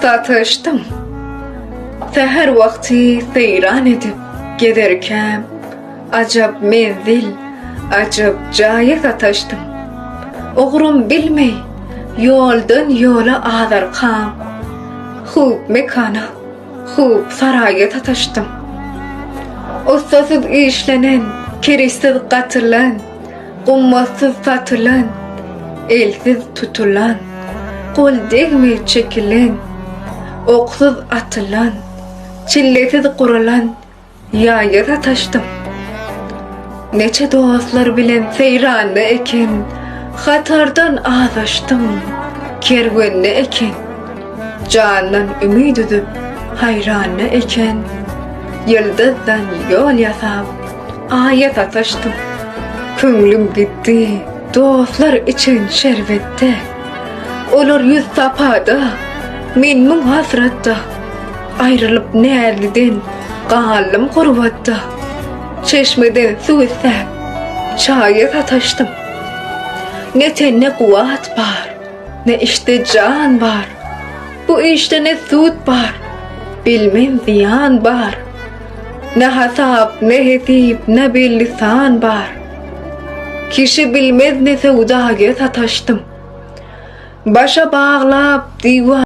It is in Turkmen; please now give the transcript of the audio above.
Sataşdym. Säher wagty seýran edip gezerkäm, Ajap menzil, ajap jaýa sataşdym. Ugrum bilmeý, ýoldan ýola azarkam, Hup mekana, hup saraýa sataşdym. Ussasyz işlenen, kirişsiz gatylan, Gummatsyz satylan, elsiz tutulan, Gol degmeý çekilen, oksuz atylan, Çillesiz guralan ýaýa sataşdym. Neçe dostlar bilen seýranda eken, Hatardan azaşdym, kerwende eken. Jandan ümit üzüp, haýranda eken, Ýyldyzdan ýol ýasap, Aýa sataşdym. Köňlüm gitdi dostlar içen şerbetde. Olar ýüz sapada, men müň hasratda. Aýrylyp näzliden galdym gurbatda. Çeşmeden suw isläp, çaýa sataşdym. Ne tende kuwwat bar, ne içde jan bar. Bu işde ne sud bar, bilmem zyýan bar. Ne hasap, ne hesip, ne belli san bar. Kişi bilmez ne söwdaga sataşdym. Başa baglap diwan.